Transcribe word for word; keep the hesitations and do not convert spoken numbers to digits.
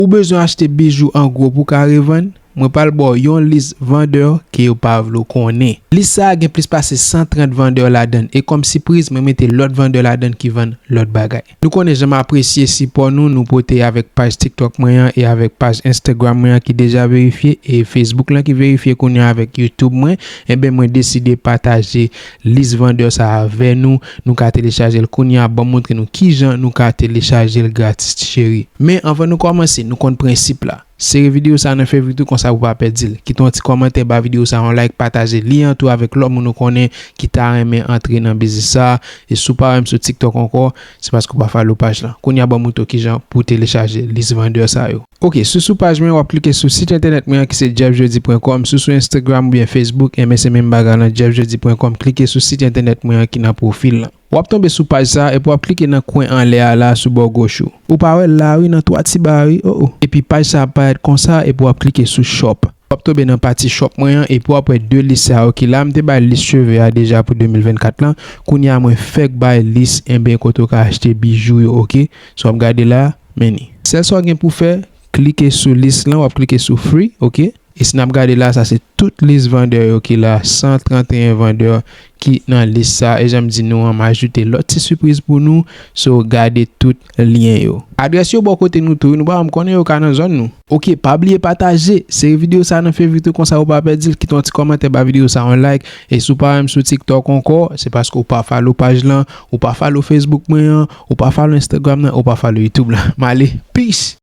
Ou bezwen achte bijou an gwo pou w ka revann? Mwen pral ba w yon lis vandè ke yo pa vle w konnen. Lis sa a gen plis pase san trant vandè ladan l, e kòm sipriz, mwen mete lòt vandè ladan l ki vann lòt bagay. Nou konnen jan m apresye sipò nou, nou pote avèk paj TikTok mwen an e avèk paj Instagram mwen an ki deja verifye, e Facebook lan ki verifye kounye a avèk YouTube mwen, enben mwen deside pataje lis vandè sa a avè nou. Nou ka telechaje l kounye a, ban m montre nou kijan nou ka telechaje l gratis cheri. Men anvan nou kòmanse, nou konn prensip la. Sere videyo sa nan fevri tou konsa pou pa pèdi l. Kite yon ti kòmantè ba videyo sa, yon like, pataje li an tou avèk lòt moun ou konnen ki ta renmen antre nan biznis sa. E si w pa wè m sou TikTok ankò, se paske w pa follow paj lan. Kounye a ban m montre w kijan pou w telechaje lis vandè sa yo. Ok, si w sou paj mwen, w ap klike sou sit entènèt mwen an ki se jeff jeudi point com. Si w sou Instagram oubyen Facebook, enben se menm bagay lan, jeff jeudi point com. Klike sou sit entènèt mwen an ki nan pwofil lan. W ap tonbe sou paj sa a epi w ap klike nan kwen anlè a la sou bò goch ou. Ou pa wè l la wi, nan twa ti ba wi, o o. Epi paj sa ap parèt konsa epi w ap klike sou shop. W ap tonbe nan pati shop mwen an epi w ap wè de lis sa yo ki la. M te bay lis cheve a deja pou de mil vennkat lan. Kounye a mwen fèk bay lis enben kote w ka achte bijou yo, ok? So w ap gade la, men ni. Sèl sa w gen pou w fè, klike sou lis lan, w ap klike sou free, ok? E si n ap gade la, sa se tout lis vandè yo ki la, san trant e en vandè ki nan lis sa. E jan m di nou an, m ajoute lòt ti sipriz pou nou, so gade tout lyen yo. Adrès yo bò kote nou tou wi, nou pa janm konnen yo ka nan zòn nou. Ok, pa bliye pataje. Sere videyo sa nan fevri tou konsa ou pa pèdi l. Kite yon ti kòmantè ba videyo sa, yon like. E si w pa wè m sou TikTok ankò, se paske w pa follow paj lan, ou pa follow Facebook mwen an, ou pa follow Instagram nan, ou pa follow YouTube lan. M ale, peace!